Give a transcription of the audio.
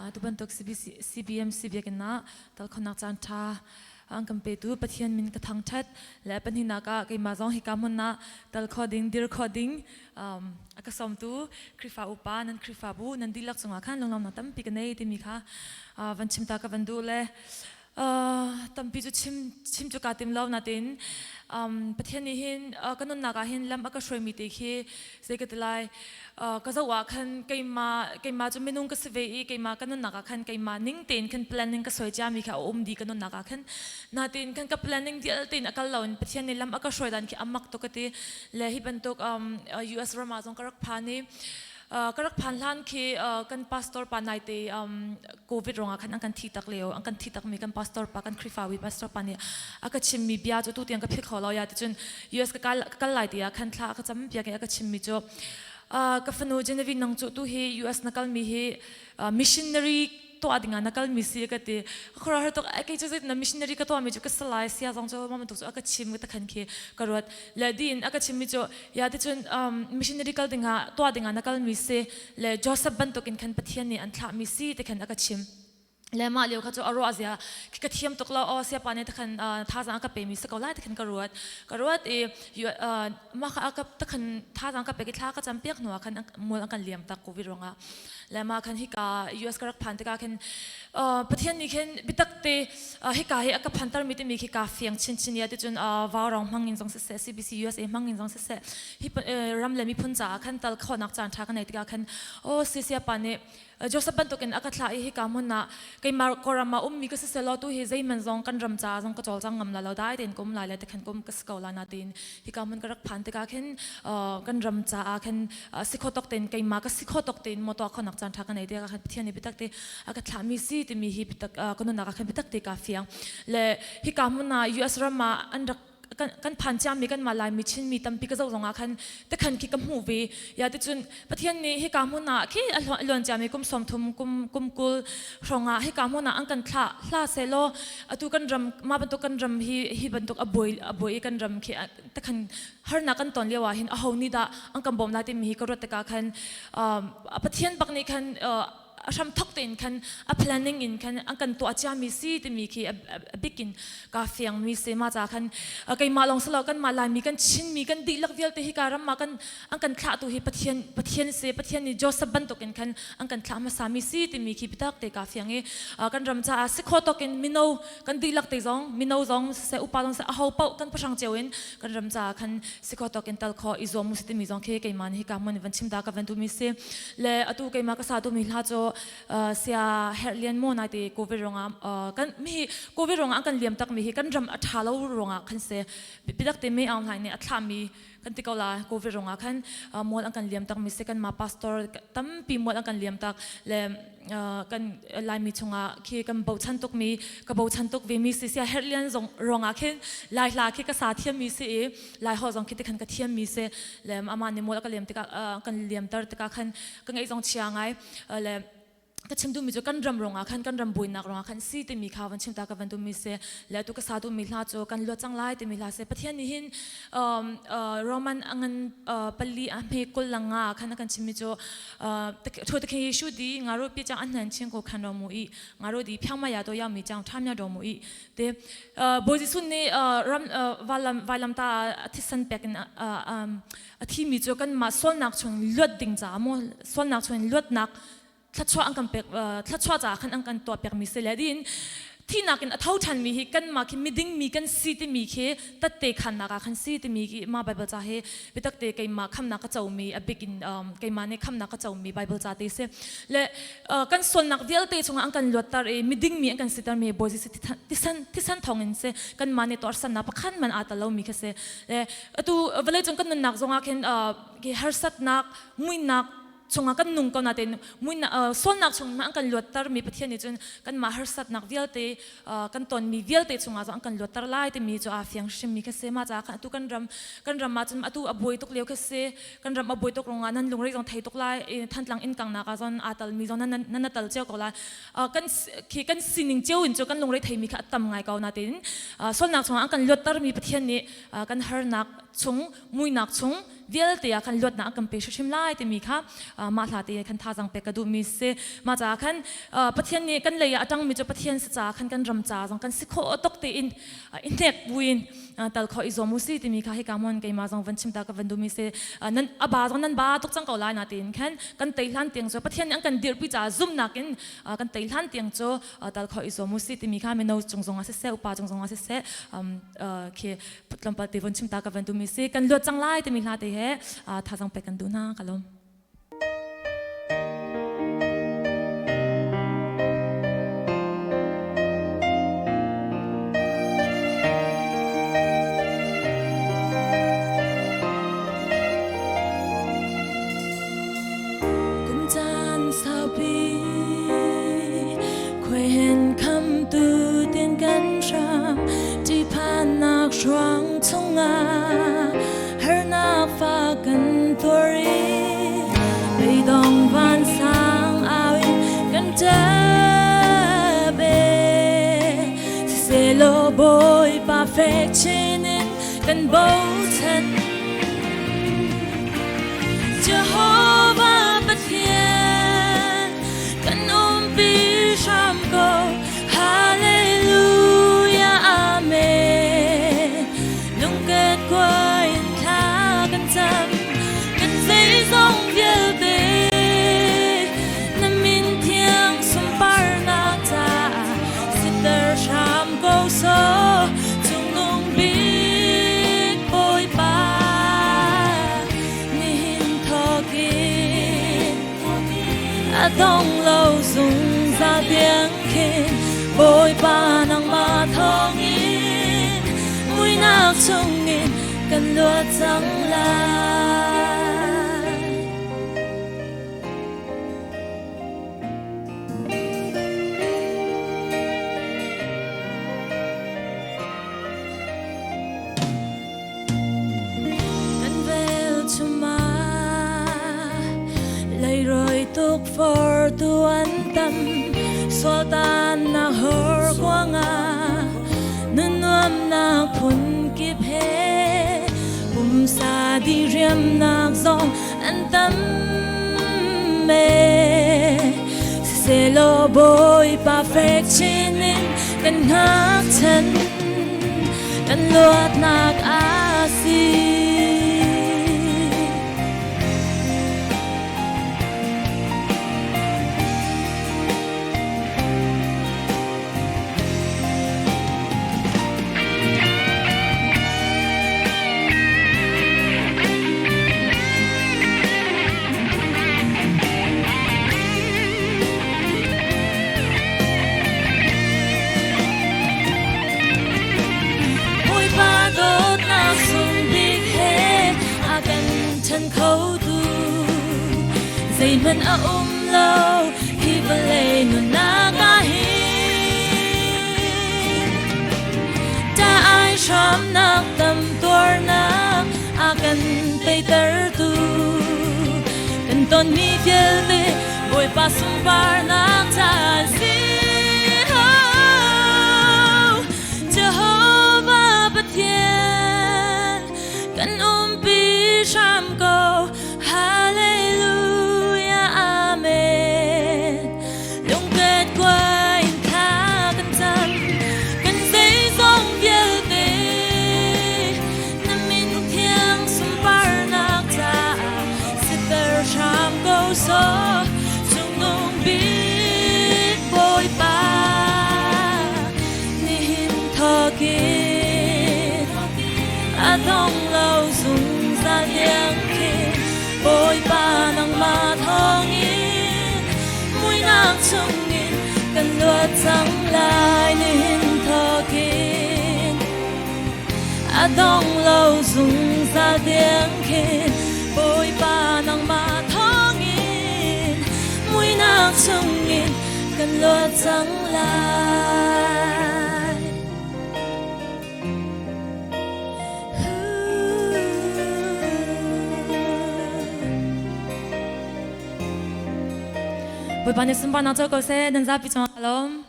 Tu bantuk CBMC biakinn ah tal khonak caan ṭha an kan petu Pathian min ka thangṭhat le pahnihnak ah keimah zong hika hmun ah tal kho ding dir kho ding a ka sawmtu Khrihfa upa nan Khrihfabu nan dihlak cungah khan lunglawmhnak tampi ka nei timi kha van chim ta ka van duh le Tampi cu chim chim cu kaa tim lo nain Pathian nih hin ka nunnak ah hin lam a ka hruaimi te khi zei ka ti lai ka zoh ah khan keimah keimah cu minung ka si ve i keimah ka nunnak ah khan keimah ning tein khan planning ka suai ciami kha a um dih ka nunnak ah khan nain khan ka planning vialte in a kal lo in Pathian nih lam a ka hruai dan khi a mak tuk ka ti le hi bantuk US ram ah zong ka rak phan i Ka rak phan hlan khi kan pastor pa naite COVID ruangah khan an kan thi tak lio an kan thi tak mi kan pastor pa kan Khrihfawi pastor pa nih a ka chim mi bia cu tu tiang ka philh kho lo ya ticun US ka kal ka kal lai tiah khan thla a ka cam piak i a ka chim mi cu ka fanu Genevieve nang cu tu hi US na kal mi hi missionary tuah ding ah na kal mi si ka ti khora har tuk kei cu na missionary ka tuah mi cu ka salai sia zong cu mama tuk cu a ka chim ka takhan khi ka ruat le din a ka chim mi cu ya ti cun missionary kal ding ah tuah ding ah na kal mi si le Joseph bantuk in khan Pathian nih an thlah mi si ti khan a ka chim le mah lio kha cu a ruah zia ka thiam tuk lo o sia pa nih takhan thazang ka pe mi si ko lai tikhan ka ruat ka ruat i mah kha ka takhan thazang ka pe ki thla ka cam piak hnu ah khan mul an kan liam tak covid ruangah Le mah khan hika US ka rak phan tikah khin Pathian nih khin biatak te hika hi a ka phanter mi timi khi ka fiang chinchin ya ticun vaurong hmang in zong siseh CBC USA hmang in zong siseh hi ram le miphun caah khan tal khawhnak caan ṭha ka nei tikah khan oh sisia pa nih Joseph bantukin a ka thlah i hika hmun ah keimah Kawlram ah ummi ka si selaw tu hi zeiman zong kan ram caah zong ka cawlcang ngam la lo dai tein ka um lai le tikhan ka um ka si ko la na tiin hika hmun ka rak phan tikah khin kan ram caah khin si kho tok tein keimah ka si kho tok tein motor khonak caan ṭha ka nei tikah khan Pathian nih biatak te a ka thlahmi si timi hi biatak ka nunnak ah khan biatak te ka fiang le hika hmun ah US ram ah an rak kan phan ciami kanmah Laimi Chinmi tampi ka zoh zongah khan tikhan khi ka hmuh ve ya ticun Pathian nih hika hmun ah khi a luan ciami kum 30 kum kum 20 hrawng ah hika hmun ah an kan thlah hla selaw atu kan ram mah bantuk kan ram hi hi bantuk a buai a buai i kan ram khi takhan harnak kan ton lio ah hin aho nih dah an kan bawm lai timi hi ka ruat tikah khan Pathian bak nih khan a hram thok tein khan a planning in khan an kan tuah ciami si timi khi a bik in ka fiangmi si ma ca khan keimah lawng silo kan mah Laimi kan Chinmi kan dihlak vialte hi ka ram ah kan an kan thlahtu hi Pathian Pathian si Pathian nih Joseph bantuk in khan an kan thlah hmasa mi si timi khi bitak te ka fiang i kan ram caah si kho tawk in mino kan dihlak te zong mino zong siseh upa zong siseh aho paoh kan pahrang cio in kan ram caah khan si kho tawk in tal kho i zuam mu si timi zong khi keimah nih hika hmun van chim ta ka van duhmi si le atu keimah ka sa duhmi hla cu sia herh lian mo nai te covid ruangah kan mi covid ruangah an kan liam tak mi hi kan ram a tha lo ruangah khan se bitak te me aung hlaing nih a thlahmi kan ti ko la covid ruangah khan mual an kan liam tak mi si kan ma pastor tampi mual an kan liam tak le kan laimi chungah khi kan bochan tuk mi ka bochan tuk ve mi si sia herh lian zong ruangah khin lai hla khi ka sa thiam mi si i lai ho zong khi ti khan ka thiam mi si le ama nih mual ka liam tikah kan liam ter tikah khan ka ngeih zong chia ngai le ka chim duhmi cu kan ram ruangah khan kan ram buainak ruangah khan si timi kha van chim ta ka van duhmi si le tu ka sa duhmi hla cu kan luat cang lai timi hla si Pathian nih hin Roman angan pali a hme kul langa khan a kan chimmi cu thu te khin Yeshu di ngaro pi chang an hnan chiang ko khan ro mu i ngaro di phyang ma ya to ya mi chang tham ya ro mu i te Bawi Jesuh nih ram valam vailam ta thisan pek in a thimi cu kanmah sualnak chung luat ding caah maw sualnak chung luatnak thluachuah an kan pek thluachuah caah khan an kan tuah piakmi si le din thinak in a tho ṭhanmi hi kanmah khi miding mi kan si timi khi tatte khannak ah khan si timi khi mah Bible ca hi biatak te keimah khamnak ka comi a bik in keimah nih khamnak ka comi Bible ca te si le kan sualnak vialte chungah an kan luatter i miding mi an kan siter mi Bawi Jesuh thisan thisan thawng in si kanmah nih tuarsannak pakhat man aa tel lomi kha si le atu vawleicung kan nunnak zongah khin harsatnak muihnak chungah kan nung ko nain sualnak chung an kan luatter mi Pathian nih cun kanmah harsatnak vialte kan tonmi vialte chungah zong an kan luatter lai timi cu aa fiang hrimmi kha si mah caah khan atu kan ram kan ram ah cun atu a buai tuk lio kha si kan ram a buai tuk ruangah nan lungre zong thei tuk lai Thantlang inn kangnak ah zon aa talmi zong nan nan tal cio ko lai kan khi kan sining cio in cu kan lungre theimi kha a tam ngai ko nain sualnak chungah an kan luatter mi Pathian nih kan harnak chung muihnak chung. vialte ah khan luatnak a kan pe hrimhrim lai timi kha mah hla te khan thazang pek ka duhmi si. Mah caah khan Pathian nih kan lei ah a ṭangmi cu Pathian si caah khan kan ram ca zong kan si khawh tuk tein i hnek buin tal khawh i zuam u si timi kha hika hmun keimah zong van chim ta ka van duhmi si. Nan a ba zong nan ba tuk cang ko lai na tiin khan kan tei hlan tiang cu Pathian nih an kan dirhpi caah zumhnak in kan tei hlan tiang cu tal khawh i zuam u si timi kha mino cung zong ah siseh upa cung zong ah siseh khi tlawmpal te von chim ta ka van duhmi si. Kan luat cang lai timi hla te he thazang pek kan duh hna. Ka lawm. Kum caan saupi khuaihen khamtu tin kan hram ṭihphannak hruang chungah harnak fa kan tuar i beidong vansang au in kan ṭap e siselaw Bawipa fek chin in kan bochan. Jehovah Pathian kan umpi hram ko. Hallelujah Amen. Lungket kuai in thla kan cam kan zeizong vialte na min thiang sunparnak caah siter hram ko sawh cungnung bik Bawipa nihin thawkin a dong lo zungzal tiang khin Bawipa nangmah thawngin muihnak chungin kan luat cang lai. Kan velchum ah leirawi tukforhtu an tam, sualtannak horkuang ah nunnuamnak phunkip he pumsa diriamnak zong an tam e. Siselaw Bawipa fek chin in kan ngakchan kan luatnak a si. Bawipa dawtnak sung bik he a kan ṭhen khotu zeihmanh a um lo hi vawlei nunnak ah hin. Ta ai hramnak tam tuarnak a kan teitertu kan tonmi vialte Bawipa sunparnak ca si. Jehovah Pathian kan umpi hram ko. Hallelujah Amen. Lungket kuai in thla kan cam kan zeizong vialte na min thiang sunparnak caah siter hram ko sawh cungnung bik Bawipa nihin thawkin a dong lo zungzal tiang khin Bawipa nangmah thawngin muihnak chungin kan luat cang lai nihin thawkin a dong lo zungzal tiang khin Bawipa nangmah thawngin muihnak chungin kan luat cang lai. Bawipa nih sunparnak co ko seh, nan zapi cungah ka lawm.